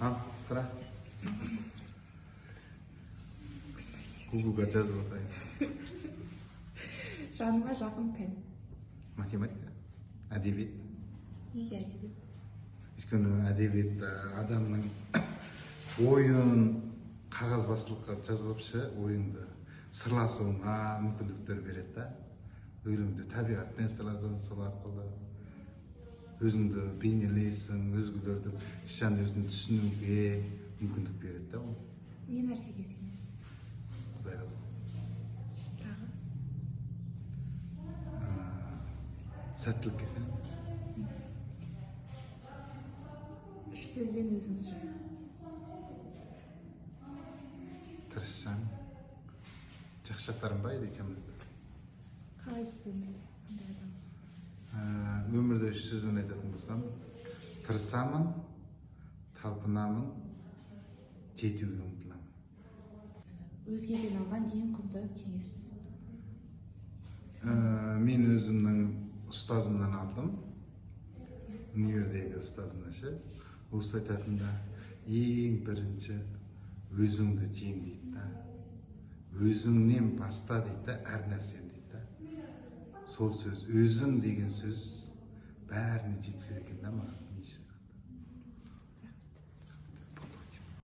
Ал, сұра. Гуглға жазып отырайын. Жаныма жақын пән? Математика, әдебиет. Неге әдебиет? Өйткені әдебиет адамның ойын қағазбастылыққа жазып ше, ойыңды сырласуыңа мүмкіндіктер береді да. Өлеңді табиғатпен сырласасың, сол арқылы өзіңді бейнелейсің, өзгелерді жан өзін түсінуге мүмкіндік береді да ол. Не нәрсеге сенесіз? Құдайға. Тағы? Сәттілікке сенемін. Үш сөзбен өзіңіз жайлы. Тырысшаң. Жақсы жақтарым ба или жаман жақтарым? Қалайсыз өмірде? Қандай адамсыз? Өмірде үш сөзбен айтатын болсам, тырысамын, талпынамын, жетуге ұмтыламын. Өзгеден алған ең құнды кеңес? Мен өзімнің ұстазымнан алдым, универдегі ұстазымнан ше. Ол кісі айтатын да, ең бірінші өзіңді жең дейді да, өзіңнен баста дейді да, әр нәрсені дейді да. Сол сөз, өзің деген сөз бәріне жеткізеді екен да маған.